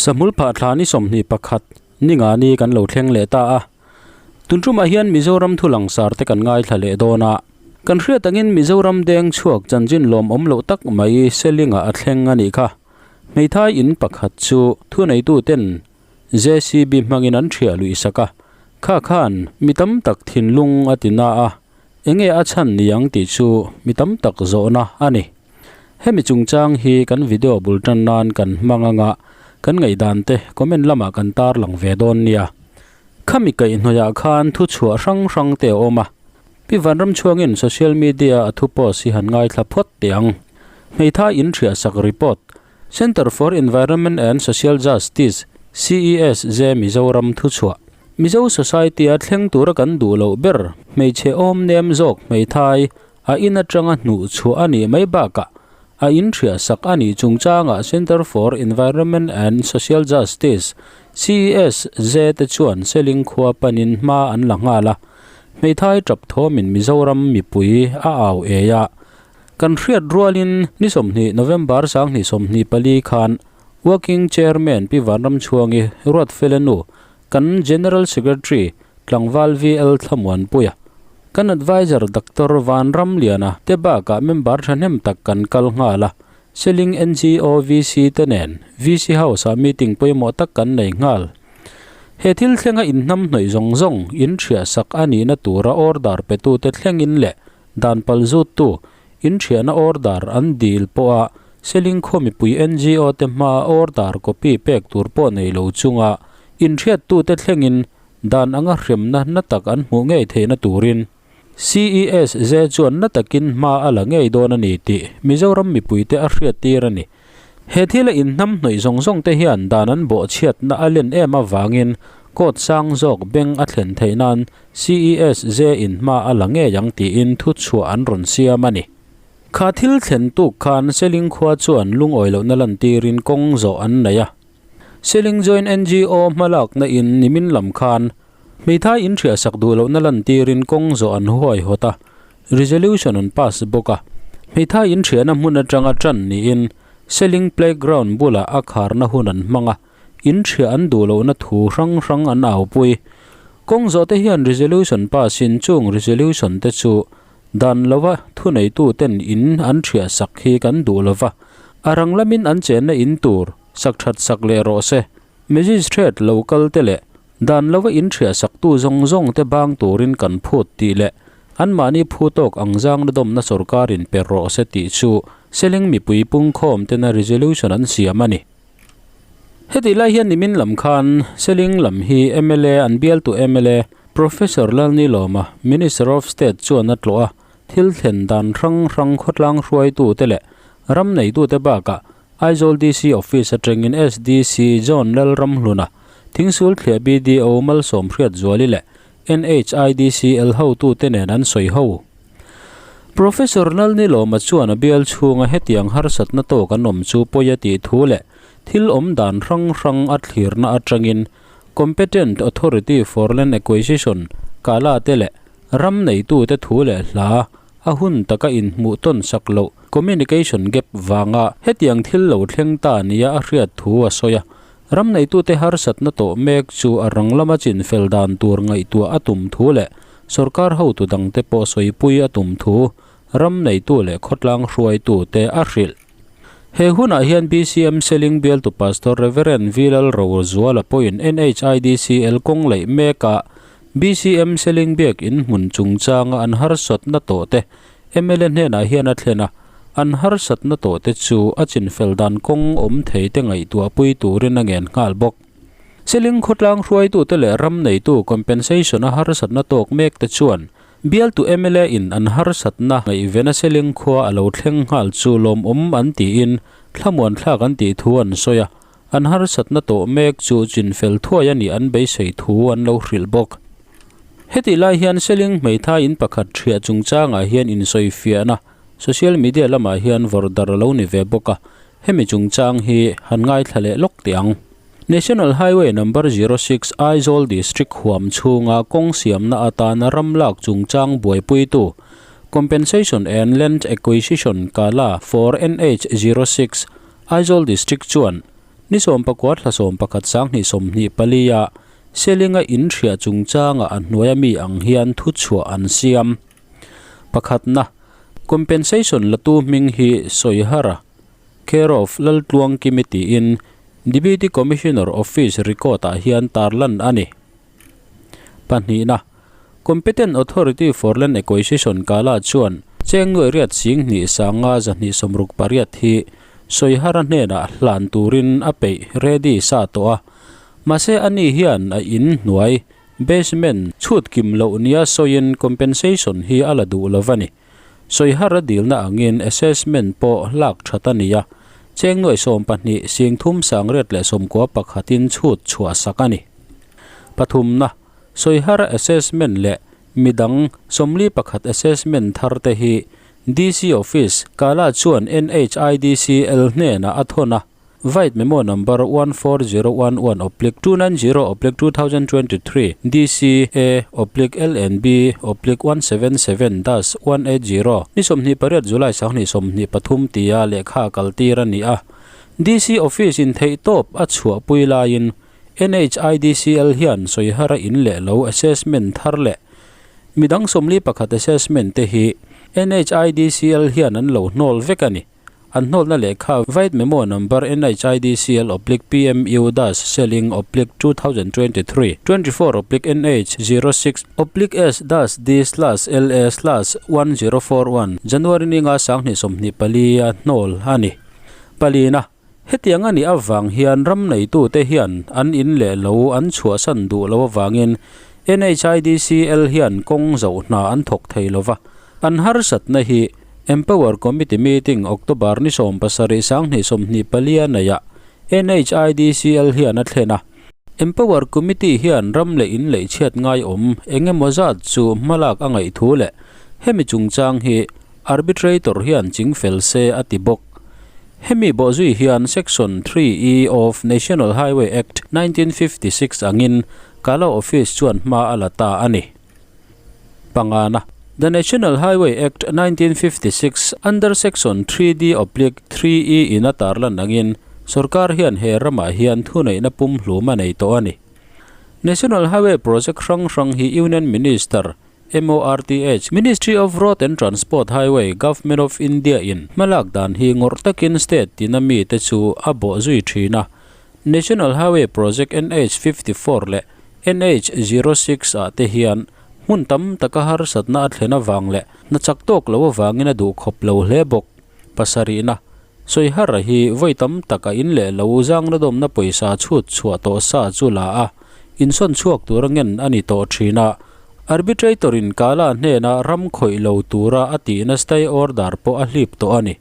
Sahmul phah thla ni 21 ni nga ni kan lo thleng leh ta a. Tun tumah hian Mizoram thu langsar te kan ngaithla leh dawn a. Kan hriat angin Mizoram deng chhuak chanchin lawmawm loh tak mai Selinga a thleng a nih kha. Hmeithai in pakhat chu thuneitu ten JCB hmangin an thiah luih sak a. Kha khan mi tam tak thinlung a ti na a, enge a chhan ni ang tih chu mi tam tak zawhna a ni. Hemi chungchang hi kan video bul tan nan kan hmang anga kan ngaihdan te comment lamah kan tarlang ve dawn nia. Khami kaihhnawihah khan thu chhuah hrang hrang te a awm a. Pi Vanramchhuangin social media a thu post hi han ngaithla phawt teh ang. Hmeithai in hriahsak report, Centre for Environment and Social Justice, CESJ, Mizoram thu chhuah. Mizo society a thleng tura kan duh loh ber hmeichhe awm nem zawk hmeithai A in atanga hnuh chhuah a nih mai bakah a in hriahsak a nih chungchangah Centre for Environment and Social Justice, CESJ, te chuan Seling khua panin hma an la nghal a. Hmeithai tap thawmin Mizoram mipui a au ei a. Kan hriat rualin ni 20 November 2024 khan Working Chairman Pi Vanramchhuangi Ruatfelenu Kan General Secretary Tlangval VL Thlamuanpuia, kan Adviser Doctor Vanramliana te bakah member thahnem tak kan kal nghal a, Seling NGO VC te nen VC House-ah meeting pawimawh tak kan nei nghal. He thil thlenga inhnam hnawih zawng zawng in thiahsak a nihna tura order petute thlengin leh dan palzuttu inthiahna order an dil pawha Seling khaw mipui NGO te hmaa order copy pek tur pawh nei lo chunga inhriattute thlengin dan anga hremna na tak an hmuh ngei theihna turin CESZ chuan na takin hma a la ngei dawn a ni tih Mizoram mipuite a hriattir a ni. He thila inhnam hnawih zawng zawng te hian dan an bawhchhiatna a len em avangin court sang zawk beng a thlen theih nan CESZ in hma a la ngei ang tiin thuchhuah an rawn siam a ni. Kha thil thlen tuk khan Seling khua chuan lungawi lohna lantirin kawng zawh an nei a. Seling Joint NGO hmalakna in nimin lam khan hmeithai in hriahsak duh lohna lantirin kawng zawh an huaihawt a, resolution an pass bawk a. Hmeithai in hriahna hmun atanga tan niin Seling playground bulah a kharna hun an hmang a, in hriah an duh lohna thu hrang hrang an aupui. Kawng zawh te hian resolution pass in chung resolution te chu Dan lova thuneitu ten in an thiah sak hi kan duh lova, a rang lamin an chenna in tur sak that sak leh rawh se. Magistrate lo kal te leh dan lova in thiah sak tu zawng zawng te bang turin kan phut tih leh anmahni phu tawk ang zangna dawmna sorkarin per rawh se tih chu Seling mipui pungkhawm tena resolution an siam a ni. Hetih lai hian nimin lam khan Seling lam hi mla an bialtu mla Professor Lalnilawma, Minister of State chuan a tlawh a, thil thlen dan hrang hrang khawtlang hruaitute leh ram neitute bakah Aizawl DC Office atangin SDC John Lalramhluna, Thingsul Thliah BDO Malsawm Hriatzuali leh NHIDCL hotute nen an sawi ho. Professor Lalnilawma chuan a bial chhunga hetiang harsatna tawk an awm chu pawi a tih thu leh thil awm dan hrang hrang a thlirna atangin Competent Authority for Land Acquisition, CALA, te leh ram neitute thu leh hla a hun taka inhmuh tawn sak loh, communication gap, vanga hetiang thil lo thleng ta nia a hriat thu a sawi a. Ram neitute harsatna tawh mek chu a rang lama chinfel dan tur ngaihtuah a tum thu leh sorkar hotu dangte pawh sawipui a tum thu ram neitu leh khawtlang hruaitute a hrilh. He hunah hian BCM Seling bialtu Pastor Rev. V Lalrozuala pawhin NHIDCL kawng laih mekah BCM Seling biak in hmun chungchanga an harsatna tawhte mla hnenah hian a thlen a, an harsatna tawhte chu a chinfel dan kawng awm thei te ngaihtuahpui turin a ngen nghal bawk. Seling khawtlang hruaitute leh ram neitu compensation a harsatna tawk mekte chuan Bialtu mla in an harsatna ngaihvena Seling khua a lo thleng nghal chu lawmawm an tiin thlamuan thlak an tih thu an sawi a, an harsatna tawh mek chu chinfel thuai a nih an beisei thu an lo hrilh bawk. Hetih lai hian Seling hmeithai in pakhat thiah chungchangah hian insawifiahna social media lamah hian vawrhdar a lo ni ve bawk a, hemi chungchang hi han ngaithla leh lawk teh ang. National Highway Number 06 Aizawl District huam chhunga kawng siamna atana ram lak chungchang buaipuitu Compensation and Land Acquisition, CALA, for NH 06 Aizawl District chuan Ni 19 thla 11 2024 ah Selinga in hriah chungchangah a hnuaia mi ang hian thuchhuah an siam. Pakhatna, Compensation latu hming hi Sawihara, Care of Laltluangkimi tiin Deputy Commissioner Office record ah hian tarlan a ni. Pahnihna, Competent Authority for Land Acquisition Kala chuan cheng nuai riat sing hnih sanga 268 hi Sawihara hnenah hlan turin a peih ready sa tawh a. Mahse ani hian a in hnuai, basement, chhut kim loh nia sawiin compensation hi a la duh lo va ni. Sawihara dilna angin assessment pawh lak that a ni a, cheng nuai 12 sing thum sang riat leh sawmkua pakhatin chhut chhuah sak a ni. Pathumna, Sawihara assessment leh midang 41 assessment thar te hi DC Office, Kala chuan NHIDCL hnenah a thawn a, Vide Memo Number 14011 oblique 290 oblique 2023 DCA oblique LNB oblique 177 dash 180 ni 28 July 2023 tia lehkha kal tir a ni a. DC Office in theihtawp a chhuahpui laiin NHIDCL hian sawihara in leh lo assessment thar leh midang 41 assessment te hi NHIDCL hian an lo hnawl vek a ni. An hnawlna lehkha Vide Memo Number NHIDCL oblique PMU dash Selling oblique 2023 24 oblique NH 06 oblique S dash D slash LA slash 1041 January ni nga 2024 a hnawl a ni. Palina. Hetiang a nih avang hian ram neitute hian an in leh lo an chhuahsan duh lo avangin NHIDCL hian kawng zoh hna an thawk thei lo va. An harsatna hi Empower Committee meeting October ni 17 2024 a neihah NHIDCL hian a thlen a. Empower Committee hian ram leh in lei chhiat ngai awm eng emaw zat chu hmalak a ngaih thu leh hemi chungchang hi Arbitrator hian chingfel se a ti bawk. Hemi bawhzui hian Section 3E of National Highway Act 1956 angin Kala Office chuan hma a la ta a ni. Pangana, The National Highway Act 1956 under Section 3D oblique 3E in a tarlan angin sorkar hian he ramah hian thuneihna pumhlum a nei tawh a ni. National Highway Project hrang hrang hi Union Minister MORTH, Ministry of Road and Transport Highway, Government of India in hmalak dan hi ngawrh takin state tina mite chu a bawh zui thin a. National Highway Project NH 54 leh NH 06 ah te hian hmun tam taka harsatna a thlen avang leh hna chak tawk lo avangin a duh khawp lo hle bawk. Pasarihna, Sawihara hi vawi tam tak a in leh lo zangna dawmna pawisa chhut chhuah tawh sa chu la a, insawn chhuak tura ngen a ni tawh thin a. Arbitrator in Kala hnena ram khawih lo tura a tihna stay order pawh a hlip tawh a ni.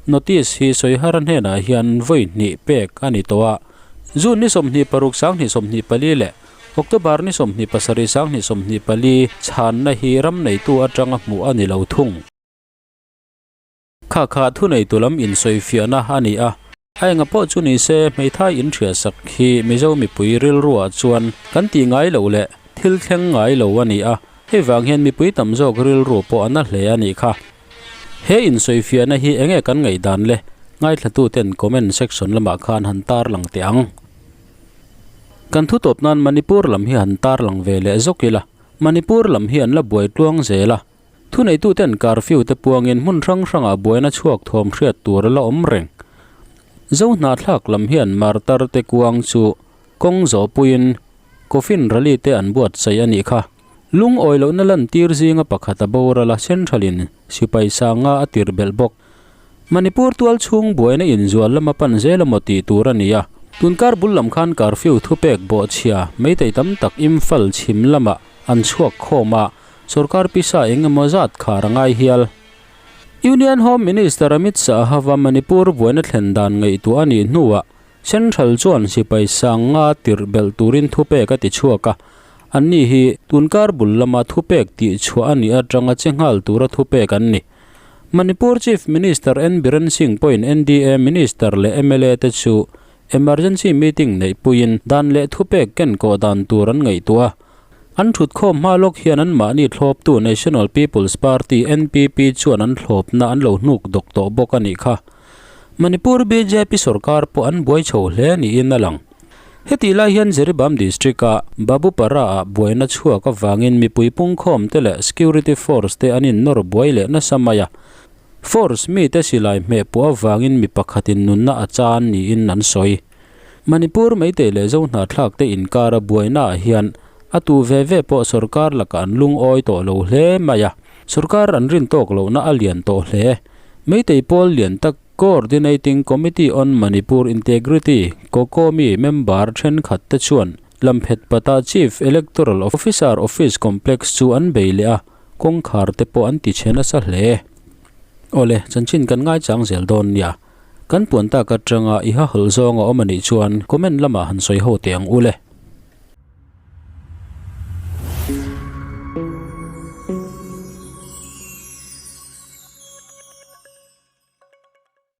Notice hi Sawihara hnenah hian vawi hnih pek a ni tawh a. June ni 26 2024 leh October ni 27 2024 chhanna hi ram neitu atanga hmuh a ni lo thung. Kha kha thuneitu lam insawifiahna a ni a. A enga pawh chu ni se, hmeithai inhriatsak hi Mizo mipui rilruah chuan kan tih ngai loh leh thil thleng ngai lo a ni a, hei vang hian mipui tam zawk rilru pawh a na hle a nih kha. He insawifiahna hi enge kan ngaihdan le? Ngaithlatuten comment section lamah khan han tarlang teh ang. Kan thu tawp nan Manipur lam hi han tarlang ve leh zawk ila, Manipur lam hi an la buai tluang zel a. Thuneituten curfew te puangin hmun hrang hrangah buaina chhuak thuam hriat tur a la awm reng. Zo hnathlak lam hian martar te kuang chu kawng zawhpuiin coffin rally te an buatsaih a nih kha. Lungawi lohna lantir zinga pakhat a boral a, central-in sipai sanga a tir belh bawk. Manipur tual chhung buaina inzual lama pan zel emaw tih tur a ni a. Tunkar bul lam khan curfew thupek bawhchhia meitei tam tak Imphal chhim lamah an chhuak khawm a, Sorkar pisa eng emaw zat khar a ngai hial. Union Home Minister Amit Shah hava Manipur buaina thlen dan ngaihtuah a nih hnuah Central chuan sipai sang nga tirh belh turin thupek a ti chhuak a. Anni hi tunkar bul lama thupek tih chhuah a nih atanga che nghal tura thupek an ni. Manipur Chief Minister N Biren Singh pawhin NDA Minister leh mla te chu emergency meeting neihpuiin dan leh thupek kenkawh dan tur an ngaihtuah a. An thutkhawm hma lawk hian anmahni thlawptu National People's Party, NPP, chuan an thlawpna an lo hnuk dawk tawh bawk a nih kha. Manipur bjp sorkar pawh an buai chho hle niin a lang. Hetih lai hian Jiribam District-a Babupara-ah buaina chhuak avangin mipui pungkhawm te leh security force te an innawr buai leh nasa mai a. Force mite silai hmeh pawh avangin mi pakhatin nunna a chan niin an sawi. Manipur Meitei leh Zohnahthlak te inkara buainaah hian a tu ve ve pawh sorkar lakah an lungawi tawh lo hle mai a. Sorkar an rin tawk lohna a lian tawh hle. Meitei pawl lian tak Coordinating Committee on Manipur Integrity, COCOMI, member thenkhat te chuan Lamphet Pata Chief Electoral Officer Office Complex chu an bei leh a, kawngkhar te pawh an ti chhe nasa hle. Awle, chanchin kan ngaichang zel dawn nia. Kan puan tak atanga i hahawlh zawng a awm a nih chuan comment lamah han sawi ho teh ang u le.